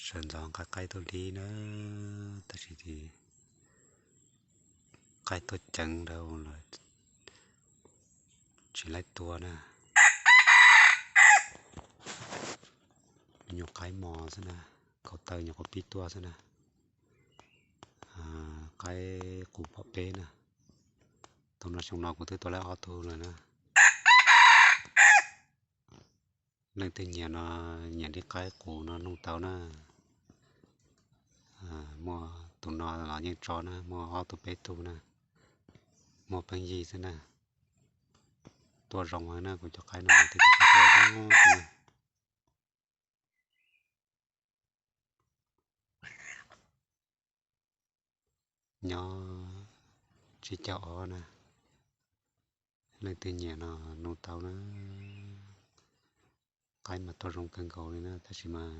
Sawv ntxov nqa qaib tuaj dib na, tab sis qaib tuaj ceev dhau lawm, tsis laib tua na. Me nyuam qaib mos xwb na, kaum tawm nyuam qhuav pib tuaj xwb na. Qaib qus pom peb na. Tus no xyoo no kuv twb tua laib ob tug lawm na. Leej twg nyiam no, nyiam dib qaib qus no noog tau na. Muaj tus no los yeej tso na, muaj ob tug peb tug na, muaj pheej yig xwb na. Tuaj zoo heev na, kuv cov qaib no mas twb cov qaib tuaj zoo xwb na. Nyob tsib caug ob na, leej twg nyiam no noog tau na. Qaib mas tuaj zoo kawg nkaus li na, tab sis mas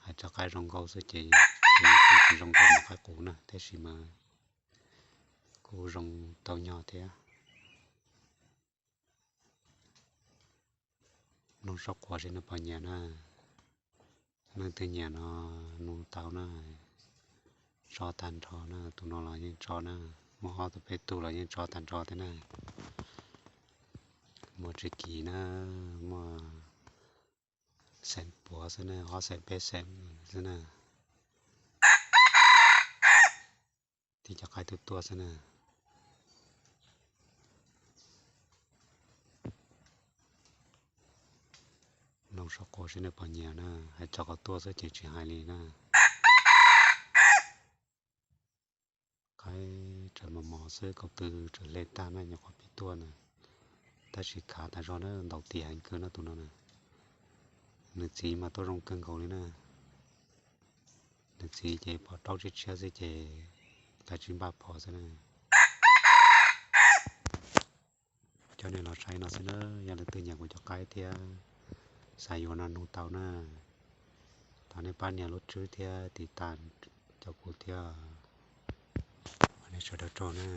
hais txog qaib zoo nkauj xwb ces kuj tsis zoo nkauj npaum qaib qus na, tab sis mas kuj zoo tau nyog thiab. Noog soj quav seb nej puas nyiam na. Leej twg nyiam no noog tau na, tso tag nrho na, tus no los yeej tso na, muaj ob tug peb tug los yeej tso tag nrho thiab na. Muaj tsis kim na, muaj xeem puav xwb na, ob xeem peb xeem xwb na. Tib cov qaib tuaj tuaj xwb na. Noog soj quav seb nej puas nyiam na, hais txog qhov tuaj xwb ces tsis hais li na. Qaib tseem mos mos xwb, kaum tw tseem hle tag na, nyuam qhuav pib tuaj na. Tab sis khav tas zog na, ntaus ti heev kawg no tus no na. Nws txiv mas tuaj zoo kawg nkaus li na. Nws txiv ces pom raub tshiab tshiab xwb ces kav tsij npaj phom xwb na. Coj nej los saib no xwb na, yog leej twg nyiam kuv cov qaib thiab xav yuav no noog tau na. Thov nej pab nias lub tswb thiab tiv tas cov kuv thiab. Nej sawv daws tsaug na.